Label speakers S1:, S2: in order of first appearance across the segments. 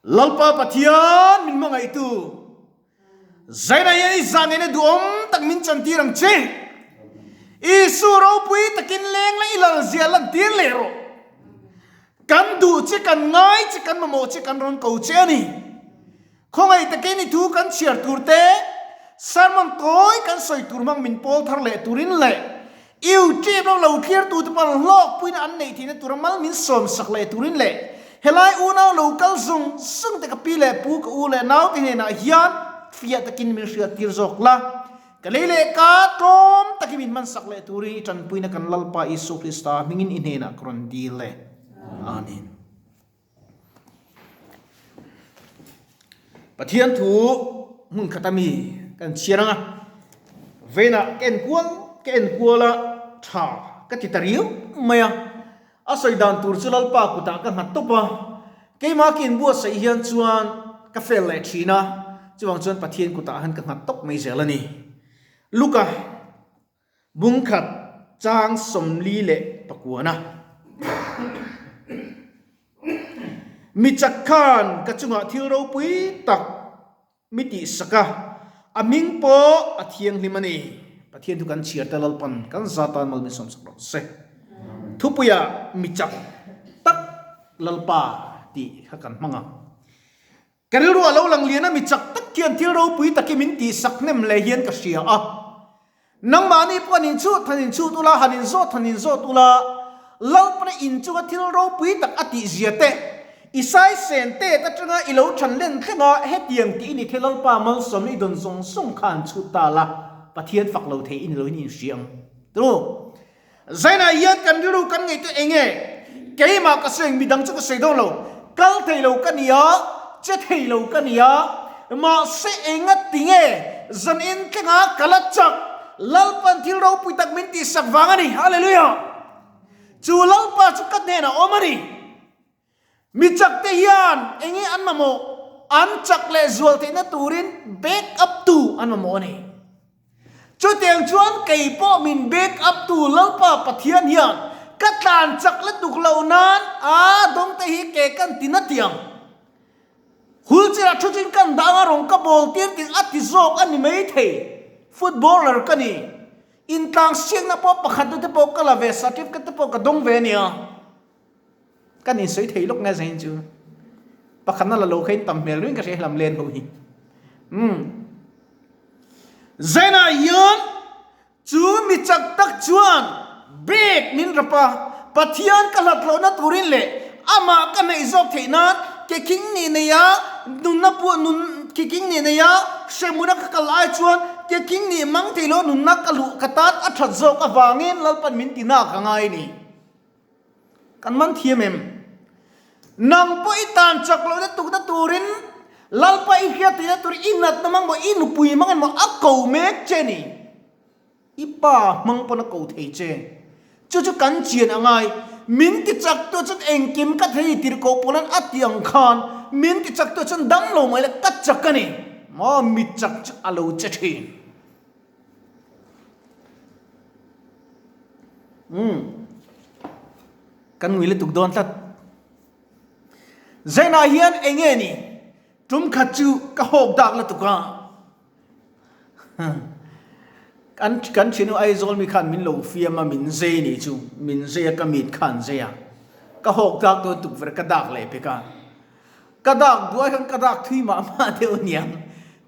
S1: Lalpa Pathian min hmangaihtu, Zaina hian i zah nena duhawm tak min chantir ang che. Isu ropui takin leng la i lalzia lantir leh rawh. Kan duh che, kan ngai che, kan mamawh che, kan rawn ko che a ni. Khawngaih takin i thu kan chhiar tur te, sermon tawi kan sawi tur hmang min pawl thar leh turin leh YouTube ram lo thlir tute pawh hlawkpuina an neih theihna tura mal min sawmsak leh turin leh helai unau lo kal zung zung te ka pi leh pu ka u leh naute hnenah hian fiah takin min hriattir zawk la. Ka lei leh ka tlawm takin min hmansak leh turin i tanpuina kan Lalpa Isua Krista hmingin i hnenah ka rawn dil e. Amen. Pathian thu hmun khat a mi kan chhiar ang a, veinah ka en kual ka en kual a tha ka ti ta riau mai a, a sawi dan tur chu Lalpa kutah ka nghat tawp a, keimah ka inbuatsaih hian chuan ka fel leh thin a, chuvang chuan Pathian kutah han ka nghat tawp mai zel a ni. Luka. Bungkhat chang 49. Mi chak khan ka chungah thil ropui tak mi tihsak a, a hming pawh a thianghlim a ni. Pathian thu kan chhiar te Lalpan kan za tan mal min sawmsak rawh se. Thupuiah mi chak tak Lalpa tih kha kan hmang ang. Ka rilru a lo lang lian a, mi chak tak hian thil ropui takin min tihsak hnem hle hian ka hria a. Nangmahni pawh han inchhut han inchhut ula, han inzawt han inzawt ula, Lalpana inchunga thil ropui tak a tihzia te, i saisen tet atanga i lo than len thleng a, hetiang tih i ni thei Lalpa malsawmna i dawn zawng zawng kha han chhut ta la, Pathian fak lo thei i ni loin i inhria ang. Tru. Zainah hian kan rilru kan ngaihtuah eng nge? Keimah ka sawi ang, midang chu ka sawi dawn lo. Kal thei lo ka ni a, che thei lo ka ni a, mahse enga ti nge zanin thlengah ka la chak, Lalpan thil ropui tak min tihsak vang a ni. Hallelujah! Chu Lalpa chu ka hnenah awm a ni. Mi chak te hian eng nge an mamawh? An chak leh zual theihna turin back up tu an mamawh a ni. Chutiang chuan kei pawh min back up tu Lalpa Pathian hian ka tlan chak la tuk loh nan a dawng te hi ke kan ti na tiang. Hulchirah thu chin kan dah anga rawng ka bawl tir tih a ti zawk a ni mai thei. Footballer ka ni. Intlang siakna pawh pakhat te pawh ka la ve, certificate te pawh ka dawng ve a nia. Kan insawi thei lawk nge zain chu. Pakhatna la lo kha in tam hmel ring ka hria helam len ho hi. Umm. Zainah hian chu mi chak tak chuan break min rap a, Pathian ka hlat lohna turin leh amah ka hnaih zawk theih nan keking nih nei a nunna pawh nun keking nih nei a hremuna ka kal ai chuan keking nih mang thei lo nunna ka luh ka tan a that zawk avangin Lalpan min ti nak a ngai a ni. Kan man thiam em? Nang pawh i tan chak lohna tukna turin Lalpa i hriat theihna tur i natna mang maw, i nupui mang emaw a ko mek che ni. I pa hmang pawn a ko thei che. Chu chu kan chian a ngai. Min ti chak tu chuan engkim ka thei tirh koh pawh lan a ti ang khan min ti chak tu chuan dam lo mai la ka chak a ni. Maw mi chak chu a lo che thin. Umm. Kan ngui lutuk dawn tlat. Zainah hian eng nge ni? Tum khat chu ka hawk dak lutuk a. Kan kan thinu Aizawl mi khan min lo fiam a, min zei ni chu. Min zei a, ka mit khan zei a. Ka hawk dak dawn tukverh ka dak leh pek a. Ka dak duai khan ka dak thui mah mah deuh aniang.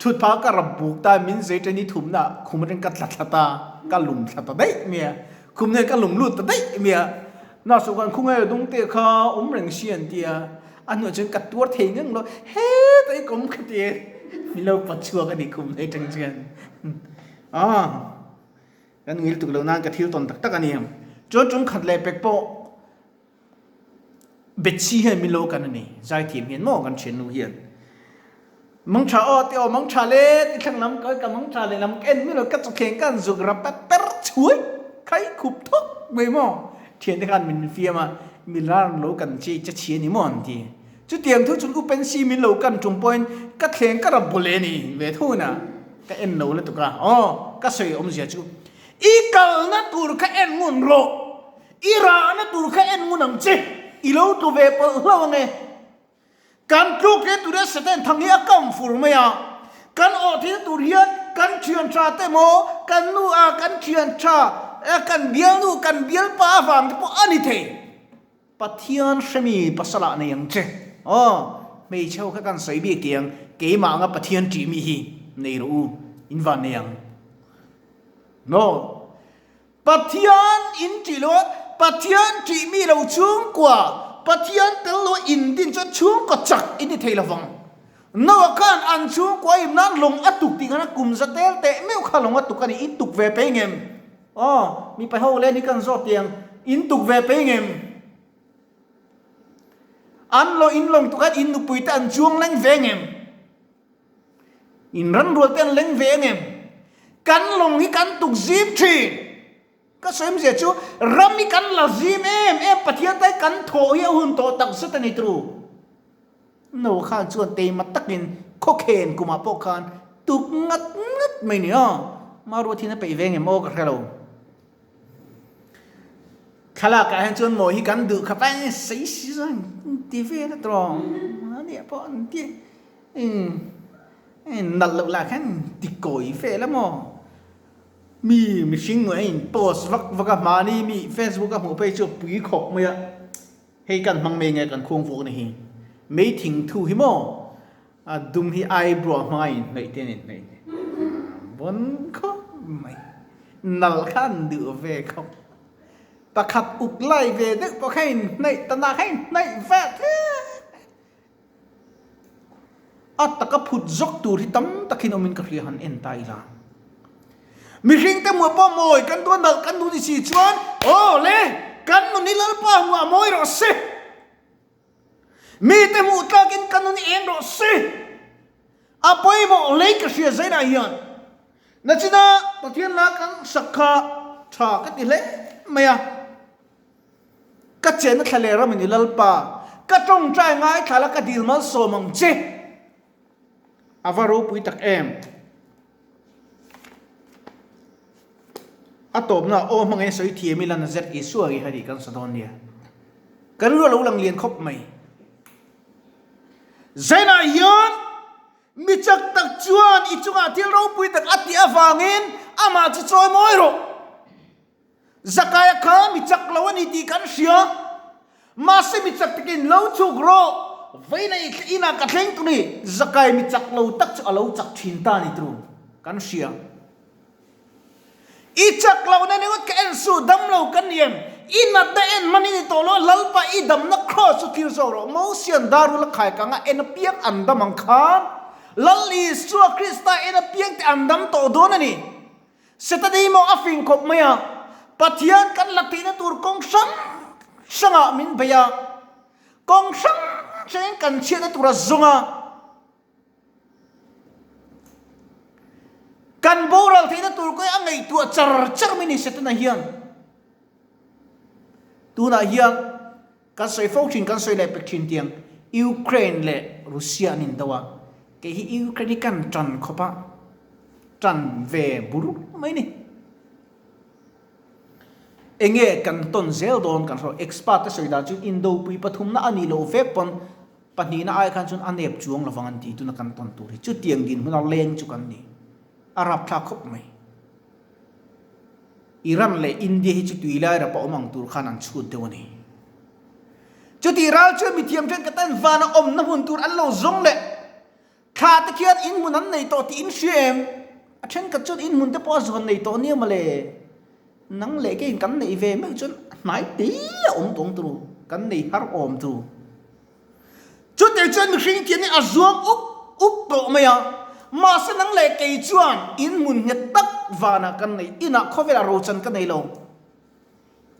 S1: Thutphah ka rap buk ta min zei ṭan i thumna khum atang ka tla thla ta, ka lum thla ta daih mai a. Khum nen ka lum lut ta daih mai a. Nurse chu khan khungai dawng te kha awm reng si an ti a. A hnuah chuan ka tuar thei ngang lo, hetah i kawm kha ti e. Min lo pat chhuak a ni khum nei ṭang chuan. Aaa kan ngil tuk lo nan ka thil tawn tak tak a ni. Chuan ṭum khat leh pek pawh. Betsy hian min lo kan a ni, zaithiam hian maw kan thiannu hian. Mangtha aw ti aw mangtha le ti thlang lam ka ka mangtha le lam ka en mi lo ka chawthleng ka han zuk rap a per chhuai khai khup thawk mai maw thiante khan min fiam a mi lar lo kan che che chhi a ni maw an ti. Chutiang thu chun U Pensy min lo kan tum pawhin ka thleng ka rap bawlh e ni ve thun a ka en lo lutuk a aw ka sawi awmzia chu i kalna tur kha en ngun rawh. I rahna tur kha en ngun ang che, i lo tlu ve palh hlauh ang e. Kan tluk hle tur hian Satan thang hi a kam fur mai a. Kan awh theihna tur hian kan thian tha te emaw, kan nu a kan thian tha, kan bialnu, kan bialpa avang te pawh a ni thei. Pathian hremi pasalah nei ang che. Aw, hmeichhe ho kha kan sawi bik tih ang, keimah anga Pathian ṭih mi hi nei rawh u, in van nei ang. No. Pathian in ṭih lo a, Pathian ṭih mi lo chhungkua, Pathian tel lo a in din chuan chhungkaw chak in ni thei lovang. Noah khan an chhungkua a im nan lawng a tuk tih khan a kum za tel teh meuh kha lawng a tuk a ni, in tuk ve pei ngem? Aw, mipa ho leh ni kan zawt tiang, in tuk ve pei ngem? An lo in lawng tuk khan in nupui te an chuang leng ve ngem? In ran rual te an leng ve ngem? Kan lawng hi kan tuk zim thin. Ka sawi awmzia chu ram hi kan la zim em em, Pathian te kan thawh hi a hun tawh tak zet a ni turu. No khan chuan teima takin khawkhen kumah pawh khan tuk ngat ngat mai ni aw. Maruat hian a peih ve ngem aw ka hre lo. Thlalakah hian chuan mawi hi kan duh khap a, sei si zawng ti vel a tawng a nia pawh an ti nalh loh lah khan ti kawi vel a maw. Mi mihring a in post vak vak a, mahni mi Facebook a hmuh phei chu pui khawp mai a, hei kan hmang mai nge kan khuang vuak ni hi. Mei thing thu hi maw a dum hi eyebrow a hmanga inhnawih te an inhnawih te vawn khawp mai nal kha an duh ve khawp pakhat uk lai ve deuh pawh kha inhnawih ta nak kha inhnawih vel thlep a taka phut zawk tur hi tam takin awmin ka hria han en ta ila mihring te hmuh pawh mawi kan duh a nalh kan duh ni si chuan aw le kan nun hi Lalpa hmuh a mawi rawh se. Mite hmuh tlakin ka nun eng rawh se. A pawimawh lei ka hria zainah hian nachina Pathian la kan sak kha tha ka ti hle mai a. Ka chenna thla leh ram in i Lalpa, ka tawngtai ngaithla la ka dil malsawm ang che. A va ropui tak em. A tawpna aw hmangin sawi thiam ila Nazareth Isua hi hei kan sa dawn nia. Ka rilru a lo lang lian khawp mai. Zainah hian mi chak tak chuan i chungah thil ropui tak a tih avangin amah chu chawi mawi rawh. Zakaia kha mi chak lo a ni tih kan hria. Mahse mi chak takin lo chhuk rawh, vawiin a inah ka thleng tur ni. Zakai mi chak lo tak chu a lo chak thin ta ni tur kan hria. I chak lohna ringawt ka en suh, dam lo kan ni em? I natna en hman i ni tawh lo, Lalpa i damna kraws chu thlir zawk rawh. Mosian darul a khai kang a, en apiang an dam ang khan Lal Isua Krista en apiang te an dam tawh dawn a ni. Setana hi maw a fing khawp mai a, Pathian kan la tihna tur kawng hrang hrangah min bei a, kawng hrang hrangin kan chhiatna tur a zawng a, kan boral theihna tur kawng a ngaihtuah char char mai a ni Setana hian. Tunah hian Kan sawi fo thin, kan sawi leh pek thin tiang Ukraine leh Russia an indo a, kei hi Ukraine hi kan tan khawp a, tan ve bur mai ni. Enge kan tawn zel dawn kan hre lo, expert te sawi dan chu indopui pathumna a nih loh vek pawn pahnihna ai khan chuan a nep chuang lovang an ti tuna kan tawn tur hi chutiang dinhmuna leng chu kan ni, a rapthlak khawp mai. Iran leh India hi chu tui lai rapa awm ang tur khan an chhut deuh a ni. Chutih ral chuan mithiam thenkhat ten vana awmna hmun tur an lo zawng leh thla te khian in hmun an nei tawh tih in hria em? A thenkhat chuan in hmun te pawh a zawn nei tawh nia mawle. Nang leh keiin kan neih ve meuh chuan hnai te a awm tawng tur, kan nei har awm tur. Chutih chuan mihring thian hi a zuam up up tawh mai a, mahse nang leh kei chuan in hmun nghet tak vanah kan nei, inah khawvelah rochan ka nei lo,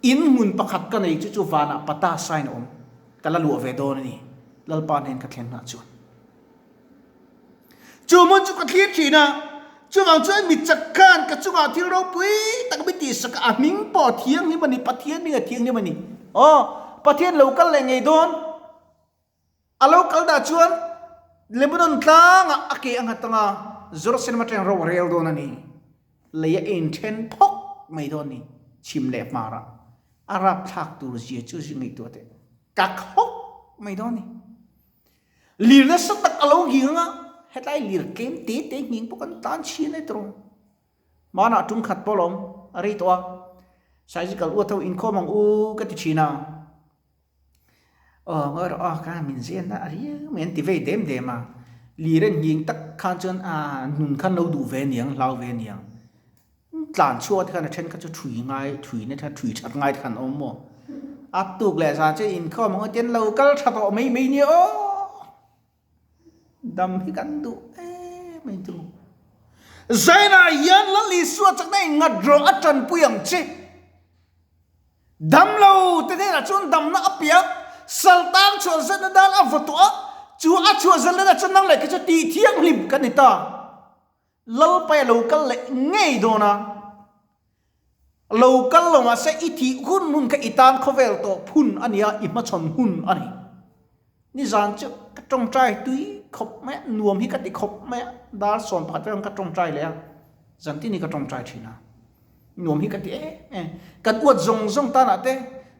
S1: in hmun pakhat ka nei chu chu vanah pata sign a awm, ka la luah ve dawn a ni, Lalpa hnen ka thlen hna chuan. Chu hmun chu ka thlir thin a, chuvang chuan mi chak khan ka chungah thil ropui tak mi tihsak a, a hming pawh a thianghlim a ni, Pathian hming a thianghlim a ni. Aw, Pathian lo kal leh ngei dawn. A lo kal dah chuan Lebanon tlangah a ke a nghat ang a, Jerusalem atang ro a rel dawn a ni. Lei a inthen phawk mai dawn a ni, chhim leh hmarah. A rapthlak tur zia chu ngaihtuah teh. Ka khawk mai dawn a ni. Lir nasa tak a lo nghing anga hetlai lir tlem te te nghing pawh kan tan chhin a ni tawh. Hmanah tum khat pawh lawm a rei tawh a, Saizikal uat ho inkhawm ang u ka ti thin a. Aw ngawi rawh aw ka min zen a riau mai an ti vei dem dem a, lir an nghing tak khan chuan a nun khan lo duh ve aniang hlau ve aniang. Tlan chhuak te khan a then kha chu thui ngai thui na khan thui that ngai te khan a awm maw? A tuk leh zan chu inkhawm ang atian lo kal tha tawh mai mai nia aw! Dam hi kan duh em em chu. Zainah hian Lal Isua chakna in ngat rawh a tanpui ang che. Dam lo te hnenah chuan damna a piak, sal tang chhuah zatna dan a vaw tawh a, chu a chhuah zalena chuan nang leh kei chu tih thianghlim kan ni ta. Lalpai a lo kal leh ngei dawn a, lo kal lo mahse i thih hun hun kha i tan khawvel tawh phun a nia, i hmachhawn hun a ni. Nizan chu ka tawngtai tui khawp mai a, nuam hi ka ti khawp mai a, dar 11 velah ka tawngtai leh a, zan tin hi ka tawngtai thin a, nuam hi ka ti em em. Kan uat zawng zawng tanah te,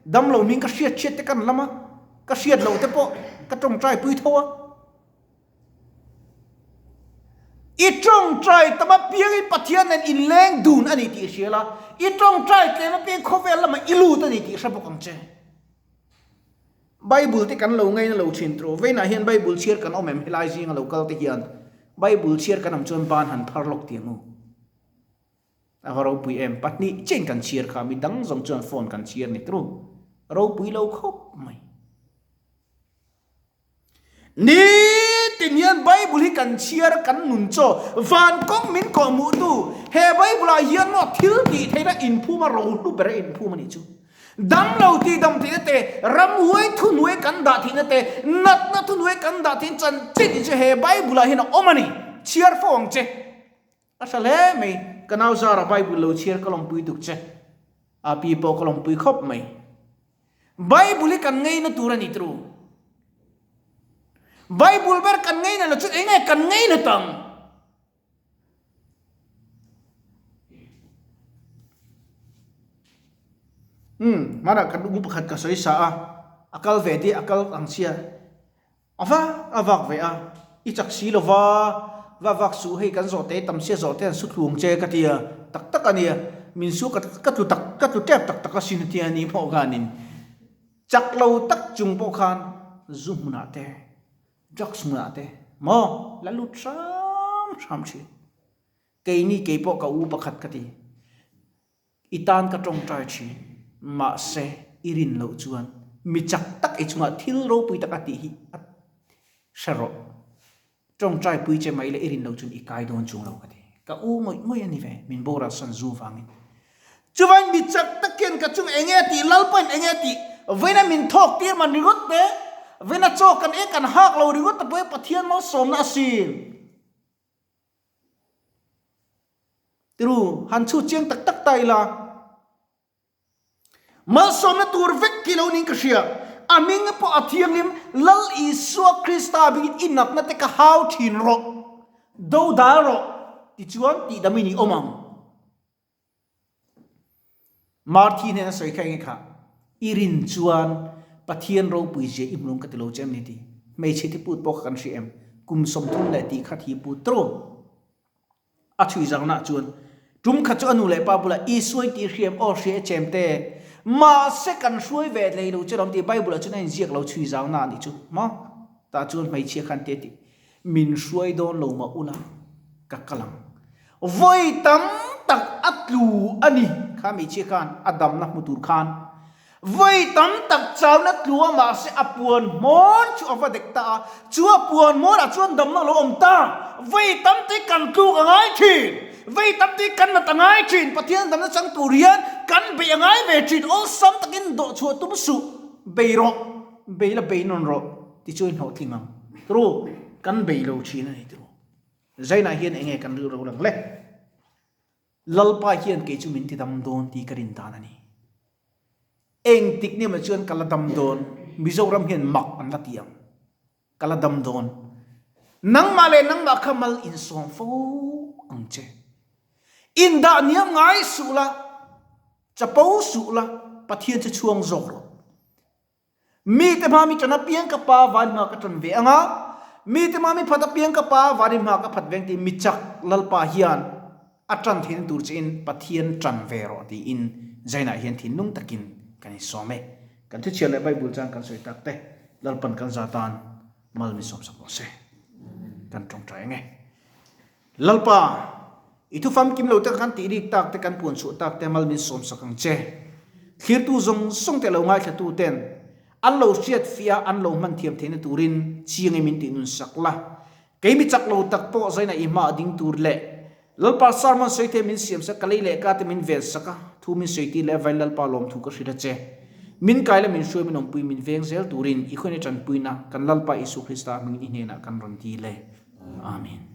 S1: damlo hming ka hriat hriat te kan lam a, ka hriat loh te pawh ka tawngtai pui tho a. I tawngtai tam apiangin Pathian nen inleng dun a ni tih hria la, i tawngtai tlem apiang khawvel lamah i lut a ni tih hre bawk ang che. Bible te kan lo ngaina lo thin tawh, vawiinah hian Bible chhiar kan awm em helai zinga lo kal te hian Bible chhiar kan awm chuan ban han phar lawk tiang u. A va ropui em, pahnih chiahin kan chhiar kha, mi dang zawng chuan phone kan chhiar ni tru, ropui lo khawp mai. Nitin hian Bible hi kan chhiar kan nun chaw van kawng min kawhhmuhtu he Bible ah hian maw thil tih theihna inphum a rohlu ber a inphum a nih chu. Damlo tih dam theihna te, ramhuai thuhnuai kan dah theihna te, natna thuhnuai kan dah theihna chanchin chu he Bible ah hian a awm a ni. Chhiar fo ang che. A hra hle mai. Ka nau zara Bible lo chhiar ka lawmpui tuk che. A pi pawh ka lawmpui khawp mai. Bible hi kan ngeina tur a ni tru. Bible ber kan ngeina lo chu eng nge kan ngeina tang? Hmm, mana kan u pakhat ka sawi sa a, a kal ve te a kal ang sia. A vak a vak ve a, i chak si lo va, va vak suh hei kan zawh te tam sia zawh te an su thlung che ka tia, tak tak a nia, min su ka ka tlu tak ka tlu tep tak tak asin a tia ni pawh khanin chak lo tak chung pawh khan zu hmunah te drugs hmunah te maw la lut hram hram thin, keini keipawh ka u pakhat ka ti. I tan ka tawngtai thin, mahse i rin loh chuan mi chak tak i chungah thil ropui tak a tih hi a hre rawh. Tawngtai pui che mai leh i rin loh chuan i kai dawn chung lo ka ti. Ka u ngawih ngawih a ni ve, min boral san zu vangin. Chuvain mi chak tak hian ka chung enge a tih, Lalpain enge a tih, vawiina min thawk tir man ringawt te, vawiina chaw kan e kan hak lo ringawt te pawh hi Pathian malsawmna a sin. Tiru, han chhut chiang tak tak ta ila. Malsawmna tur vek khi lo niin ka hria. A hming pawh a thianghlim, Lal Isua Krista bingin i natna te ka hau thin rawh, do dal rawh, tichuan tihdam in i awm ang. Marthi hnena sawi kha enge kha, I rin chuan Pathian ropui zia i hmu ka ti lo che em ni ti? Hmeichhe thi put pawh kha kan hria em? Kum 30 leh tih kha thi put tawh. A chhui zangna chuan tum khat chu a nu leh pa bulah Isua in tih hria em? Aw hria e chem te. Mahse kan hruai ve hlei lo che lawm ti Bible ah chuan a inziak lo chhui zangna a nih chu maw? Tah chuan hmeichhia khan ti a ti. Min hruai dawn lo mah ula, ka kal ang. Vawi tam tak a tlu a ni, kha hmeichhia khan a damna hmu tur khan. Vawi tam tak chauna tlu a mahse a puan hmawr chu a va dek ta a, chu a puan hmawrah chuan damna a lo awm ta. Vawi tam te kan tluk a ngai thin, vawi tam te kan nat a ngai thin, Pathian damna chang tur hian kan bei a ngai ve thin, awlsam takin dawhchhuah tum suh, bei rawh, bei la bei nawn rawh. Tichuan i hlawhtling ang. Tru, kan bei lo thin a ni tru. Zainah hian enge kan rilru lang le? Lalpa hian kei chu min ti dam dawn tih ka rin dan a ni. Engtik ni emaw chuan ka la dam dawn, Mizoram hian mak an la ti ang. Ka la dam dawn. Nangmah leh nangmah kha mal insawm fo ang che. Indah niam ngai suh la, chapo suh la, Pathian chu chhuang zawk rawh. Mite hma mi ṭan apiang ka pa van hma ka ṭan ve ang a. Mite mah mi phat apiang ka Pa vanin hma ka phat veng tiin mi chak Lalpa hian a ṭan theihna tur chein Pathian ṭan ve rawh tiin Zainah hian thinlung takin kan insawm e. Kan thuchhiar leh Bible chuan kan sawi tak te Lalpan kan za tan mal min sawmsak rawh se. Kan ṭawngṭai ang e. Lalpa, i thu famkim lo te kan tih rik tak te kan puan chhuah tak te mal min sawmsak ang che. Thlirtu zawng zawng te lo ngaithlatu ten an lo hriat fiah a an lo hman thiam theihna turin chiang in min tih nun sak la. Kei mi chak lo tak pawh zaina i hma a ding tur leh Lalpa sermon sawi te min siam sak ka lei leh ka te min ven sak a, thu min sawi tir leh avain Lalpa lawmthu ka hrilh a che. Min kai la min hruai min awmpui min veng zel turin i khawngaih tanpuina kan Lalpa Isu Krista hmingin i hnenah kan rawn dil e. Amen.